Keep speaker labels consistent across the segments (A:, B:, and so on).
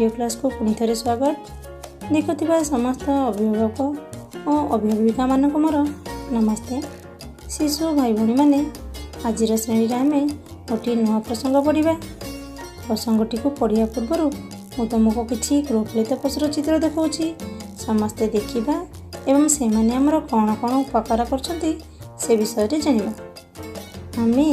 A: Video କ୍ଲାସ୍କୁ ପୁଣି ଥରେ ସ୍ୱାଗତ। ଦେଖୁଥିବା ସମସ୍ତ ଅଭିଭାବକ ଓ ଅଭିଭାବିକାମାନଙ୍କୁ ମୋର ନମସ୍ତେ। ଶିଶୁ ଭାଇ ଭଉଣୀମାନେ, ଆଜିର ଶ୍ରେଣୀରେ ଆମେ ଗୋଟିଏ ନୂଆ ପ୍ରସଙ୍ଗ ପଢ଼ିବା। ପ୍ରସଙ୍ଗଟିକୁ ପଢ଼ିବା ପୂର୍ବରୁ ମୁଁ ତୁମକୁ କିଛି ଗୃହପାଳିତ ପଶୁର ଚିତ୍ର ଦେଖାଉଛି। ସମସ୍ତେ ଦେଖିବା ଏବଂ ସେମାନେ ଆମର କ'ଣ କ'ଣ ଉପକାର କରୁଛନ୍ତି ସେ ବିଷୟରେ ଜାଣିବା। ଆମେ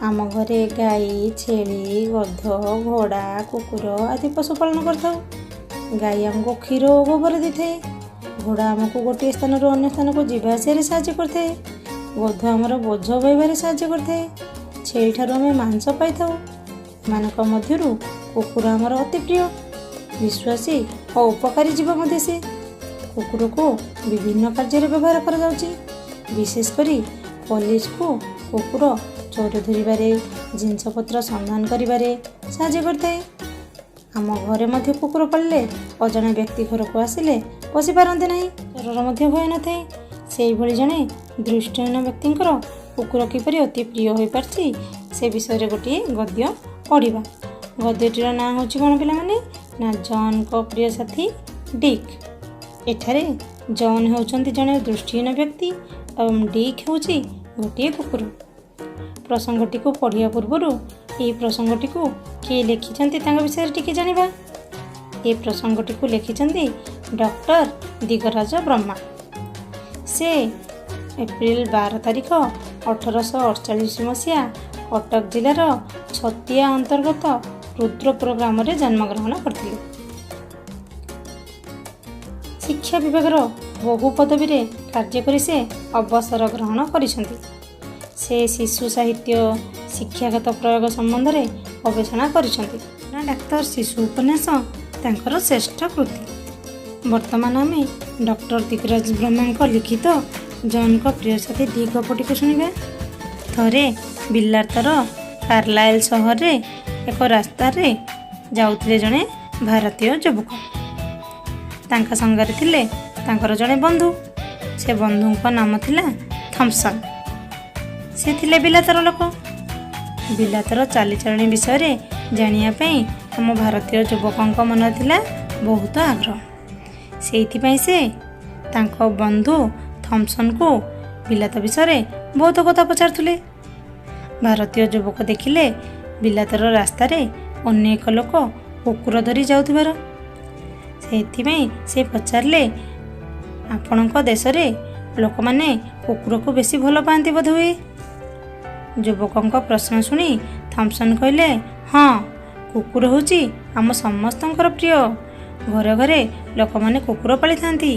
A: ଆମ ଘରେ ଗାଈ, ଛେଳି, ଗଧ, ଘୋଡ଼ା, କୁକୁର ଆଦି ପଶୁପାଳନ କରିଥାଉ। ଗାଈ ଆମକୁ କ୍ଷୀର ଓ ଗୋବର ଦେଇଥାଏ। ଘୋଡ଼ା ଆମକୁ ଗୋଟିଏ ସ୍ଥାନରୁ ଅନ୍ୟ ସ୍ଥାନକୁ ଯିବା ଆସିବାରେ ସାହାଯ୍ୟ କରିଥାଏ। ଗଧ ଆମର ବୋଝ ବୋହିବାରେ ସାହାଯ୍ୟ କରିଥାଏ। ଛେଳିଠାରୁ ଆମେ ମାଂସ ପାଇଥାଉ। ଏମାନଙ୍କ ମଧ୍ୟରୁ କୁକୁର ଆମର ଅତି ପ୍ରିୟ, ବିଶ୍ୱାସୀ ଓ ଉପକାରୀ ଜୀବ ମଧ୍ୟ ସେ। କୁକୁରକୁ ବିଭିନ୍ନ କାର୍ଯ୍ୟରେ ବ୍ୟବହାର କରାଯାଉଛି। ବିଶେଷ କରି ପୋଲିସକୁ କୁକୁର ଚୋର ଧରିବାରେ, ଜିନିଷପତ୍ର ସନ୍ଧାନ କରିବାରେ ସାହାଯ୍ୟ କରିଥାଏ। ଆମ ଘରେ ମଧ୍ୟ କୁକୁର ପାଳିଲେ ଅଜଣା ବ୍ୟକ୍ତି ଘରକୁ ଆସିଲେ ପଶିପାରନ୍ତି ନାହିଁ, ଚୋରର ମଧ୍ୟ ଭୟ ନଥାଏ। ସେଇଭଳି ଜଣେ ଦୃଷ୍ଟିହୀନ ବ୍ୟକ୍ତିଙ୍କର କୁକୁର କିପରି ଅତି ପ୍ରିୟ ହୋଇପାରିଛି ସେ ବିଷୟରେ ଗୋଟିଏ ଗଦ୍ୟ ପଢ଼ିବା। ଗଦ୍ୟଟିର ନାଁ ହେଉଛି କ'ଣ ପିଲାମାନେ? ନା, ଜନ୍ଙ୍କ ପ୍ରିୟ ସାଥୀ ଡିକ୍। ଏଠାରେ ଜନ୍ ହେଉଛନ୍ତି ଜଣେ ଦୃଷ୍ଟିହୀନ ବ୍ୟକ୍ତି ଏବଂ ଡିକ୍ ହେଉଛି ଗୋଟିଏ କୁକୁର। ପ୍ରସଙ୍ଗଟିକୁ ପଢ଼ିବା ପୂର୍ବରୁ ଏହି ପ୍ରସଙ୍ଗଟିକୁ କିଏ ଲେଖିଛନ୍ତି ତାଙ୍କ ବିଷୟରେ ଟିକେ ଜାଣିବା। ଏ ପ୍ରସଙ୍ଗଟିକୁ ଲେଖିଛନ୍ତି ଡକ୍ଟର ଦିଗରାଜ ବ୍ରହ୍ମା। ସେ ଏପ୍ରିଲ 12 ତାରିଖ 1848 ମସିହା କଟକ ଜିଲ୍ଲାର ଛତିଆ ଅନ୍ତର୍ଗତ ରୁଦ୍ରପୁର ଗ୍ରାମରେ ଜନ୍ମଗ୍ରହଣ କରିଥିଲେ। ଶିକ୍ଷା ବିଭାଗର ବହୁ ପଦବୀରେ କାର୍ଯ୍ୟ କରି ସେ ଅବସର ଗ୍ରହଣ କରିଛନ୍ତି। ସେ ଶିଶୁ ସାହିତ୍ୟ, ଶିକ୍ଷାଗତ ପ୍ରୟୋଗ ସମ୍ବନ୍ଧରେ ଗବେଷଣା କରିଛନ୍ତି। ନା ଡାକ୍ତର ଶିଶୁ ଉପନ୍ୟାସ ତାଙ୍କର ଶ୍ରେଷ୍ଠ କୃତି। ବର୍ତ୍ତମାନ ଆମେ ଡକ୍ଟର ଦିଗରାଜ ବ୍ରହ୍ମାଙ୍କ ଲିଖିତ ଜନ୍ଙ୍କ ପ୍ରିୟ ସାଥୀ ଡିକ୍ ଗପଟିକୁ ଶୁଣିବା। ଥରେ ବିଲାତର କାର୍ଲାଇଲ ସହରରେ ଏକ ରାସ୍ତାରେ ଯାଉଥିଲେ ଜଣେ ଭାରତୀୟ ଯୁବକ। ତାଙ୍କ ସାଙ୍ଗରେ ଥିଲେ ତାଙ୍କର ଜଣେ ବନ୍ଧୁ। ସେ ବନ୍ଧୁଙ୍କ ନାମ ଥିଲା ଥମ୍ସନ୍। ସେ ଥିଲେ ବିଲାତର ଲୋକ। ବିଲାତର ଚାଲିଚଳଣି ବିଷୟରେ ଜାଣିବା ପାଇଁ ଆମ ଭାରତୀୟ ଯୁବକଙ୍କ ମନରେ ଥିଲା ବହୁତ ଆଗ୍ରହ। ସେଇଥିପାଇଁ ସେ ତାଙ୍କ ବନ୍ଧୁ ଥମ୍ସନ୍କୁ ବିଲାତ ବିଷୟରେ ବହୁତ କଥା ପଚାରୁଥିଲେ। ଭାରତୀୟ ଯୁବକ ଦେଖିଲେ ବିଲାତର ରାସ୍ତାରେ ଅନେକ ଲୋକ କୁକୁର ଧରି ଯାଉଥିବାର। ସେଥିପାଇଁ ସେ ପଚାରିଲେ, ଆପଣଙ୍କ ଦେଶରେ ଲୋକମାନେ କୁକୁରକୁ ବେଶୀ ଭଲ ପାଆନ୍ତି ବୋଧହୁଏ? ଯୁବକଙ୍କ ପ୍ରଶ୍ନ ଶୁଣି ଥମ୍ସନ୍ କହିଲେ, ହଁ, କୁକୁର ହେଉଛି ଆମ ସମସ୍ତଙ୍କର ପ୍ରିୟ। ଘରେ ଘରେ ଲୋକମାନେ କୁକୁର ପାଳିଥାନ୍ତି।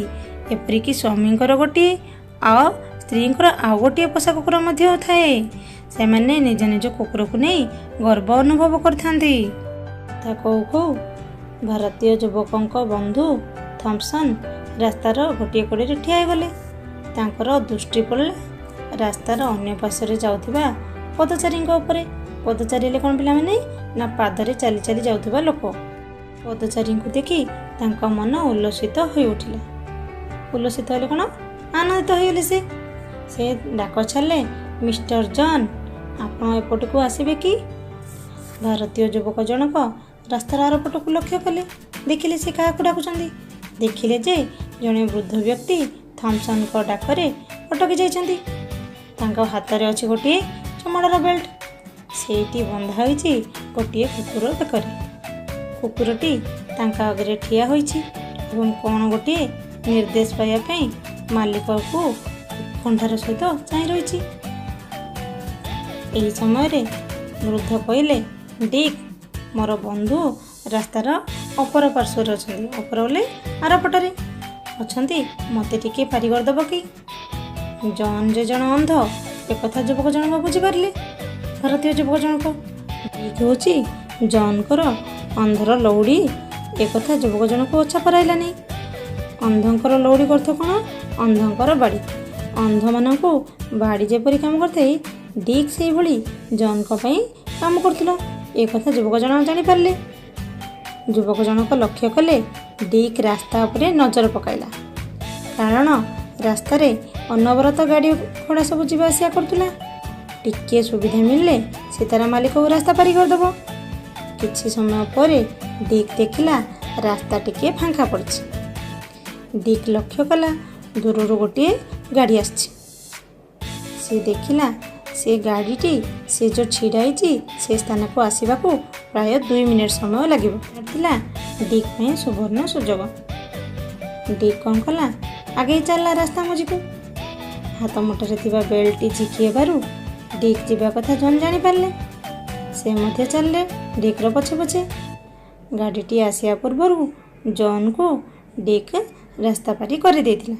A: ଏପରିକି ସ୍ୱାମୀଙ୍କର ଗୋଟିଏ ଆଉ ସ୍ତ୍ରୀଙ୍କର ଆଉ ଗୋଟିଏ ପୋଷା କୁକୁର ମଧ୍ୟ ଥାଏ। ସେମାନେ ନିଜ ନିଜ କୁକୁରକୁ ନେଇ ଗର୍ବ ଅନୁଭବ କରିଥାନ୍ତି। କଥା କହୁ କହୁ ଭାରତୀୟ ଯୁବକଙ୍କ ବନ୍ଧୁ ଥମ୍ସନ୍ ରାସ୍ତାର ଗୋଟିଏ କଡ଼ରେ ଠିଆ ହୋଇଗଲେ। ତାଙ୍କର ଦୃଷ୍ଟି ପଡ଼ିଲା ରାସ୍ତାର ଅନ୍ୟ ପାର୍ଶ୍ୱରେ ଯାଉଥିବା ପଦଚାରୀଙ୍କ ଉପରେ। ପଦଚାରୀ ହେଲେ କ'ଣ ପିଲାମାନେ? ନା, ପାଦରେ ଚାଲି ଚାଲି ଯାଉଥିବା ଲୋକ। ପଦଚାରୀଙ୍କୁ ଦେଖି ତାଙ୍କ ମନ ଉଲ୍ଲସିତ ହୋଇଉଠିଲା। ଉଲ୍ଲସିତ ହେଲେ କ'ଣ? ଆନନ୍ଦିତ ହୋଇଗଲେ ସେ। ସେ ଡାକ ଛାଡ଼ିଲେ, ମିଷ୍ଟର ଜନ୍, ଆପଣ ଏପଟକୁ ଆସିବେ କି? ଭାରତୀୟ ଯୁବକ ଜଣକ ରାସ୍ତାର ଆରପଟକୁ ଲକ୍ଷ୍ୟ କଲେ। ଦେଖିଲେ ସେ କାହାକୁ ଡାକୁଛନ୍ତି। ଦେଖିଲେ ଯେ ଜଣେ ବୃଦ୍ଧ ବ୍ୟକ୍ତି ଥମ୍ସନ୍ଙ୍କ ଡାକରେ ଅଟକି ଯାଇଛନ୍ତି। ତାଙ୍କ ହାତରେ ଅଛି ଗୋଟିଏ ଚମଡ଼ାର ବେଲ୍ଟ। ସେଇଟି ବନ୍ଧା ହୋଇଛି ଗୋଟିଏ କୁକୁର ବେକରେ। କୁକୁରଟି ତାଙ୍କ ଆଗରେ ଠିଆ ହୋଇଛି ଏବଂ କ'ଣ ଗୋଟିଏ ନିର୍ଦ୍ଦେଶ ପାଇବା ପାଇଁ ମାଲିକକୁ ଉତ୍କଣ୍ଠାର ସହିତ ଚାହିଁ ରହିଛି। ଏହି ସମୟରେ ବୃଦ୍ଧ କହିଲେ, ଡିକ୍, ମୋର ବନ୍ଧୁ ରାସ୍ତାର ଅପର ପାର୍ଶ୍ୱରେ ଅଛନ୍ତି। ଅପର ବୋଲେ ଆରପଟରେ ଅଛନ୍ତି। ମୋତେ ଟିକେ ପାରି କରିଦେବ କି? ଜନ୍ ଯେ ଜଣେ ଅନ୍ଧ ଏକଥା ଯୁବକ ଜଣକ ବୁଝିପାରିଲେ। ଭାରତୀୟ ଯୁବକ ଜଣକ, ଡିକ୍ ହେଉଛି ଜନ୍ଙ୍କର ଅନ୍ଧର ଲଉଡ଼ି, ଏକଥା ଯୁବକ ଜଣକୁ ଓଛା ପରାଇଲାନି। ଅନ୍ଧଙ୍କର ଲଉଡ଼ି ଅର୍ଥ କ'ଣ? ଅନ୍ଧଙ୍କର ବାଡ଼ି। ଅନ୍ଧମାନଙ୍କୁ ବାଡ଼ି ଯେପରି କାମ କରିଥାଏ, ଡିକ୍ ସେଇଭଳି ଜନ୍ଙ୍କ ପାଇଁ କାମ କରୁଥିଲା। ଏ କଥା ଯୁବକ ଜଣକ ଜାଣିପାରିଲେ। ଯୁବକ ଜଣକ ଲକ୍ଷ୍ୟ କଲେ ଡିକ୍ ରାସ୍ତା ଉପରେ ନଜର ପକାଇଲା, କାରଣ ରାସ୍ତାରେ ଅନବରତ ଗାଡ଼ି ଘୋଡ଼ା ସବୁ ଯିବା ଆସିବା କରୁଥିଲା। ଟିକିଏ ସୁବିଧା ମିଳିଲେ ସେ ତାର ମାଲିକକୁ ରାସ୍ତା ପାରି କରିଦେବ। କିଛି ସମୟ ପରେ ଡିକ୍ ଦେଖିଲା ରାସ୍ତା ଟିକିଏ ଫାଙ୍କା ପଡ଼ିଛି। ଡିକ୍ ଲକ୍ଷ୍ୟ କଲା, ଦୂରରୁ ଗୋଟିଏ ଗାଡ଼ି ଆସିଛି। ସେ ଦେଖିଲା, ସେ ଗାଡ଼ିଟି ସେ ଯେଉଁ ଛିଡ଼ା ହେଇଛି ସେ ସ୍ଥାନକୁ ଆସିବାକୁ ପ୍ରାୟ 2 ମିନିଟ୍ ସମୟ ଲାଗିବ। ଥିଲା ଡିକ୍ ପାଇଁ ସୁବର୍ଣ୍ଣ ସୁଯୋଗ। ଡିକ୍ କ'ଣ କଲା? ଆଗେଇ ଚାଲିଲା ରାସ୍ତା ମଝିକୁ। ହାତ ମୁଠାରେ ଥିବା ବେଲ୍ଟଟି ଝିକି ହେବାରୁ ଡିକ୍ ଯିବା କଥା ଜନ୍ ଜାଣିପାରିଲେ। ସେ ମଧ୍ୟ ଚାଲିଲେ ଡିକ୍ର ପଛେ ପଛେ। ଗାଡ଼ିଟି ଆସିବା ପୂର୍ବରୁ ଜନ୍କୁ ଡିକ୍ ରାସ୍ତା ପାରି କରିଦେଇଥିଲା।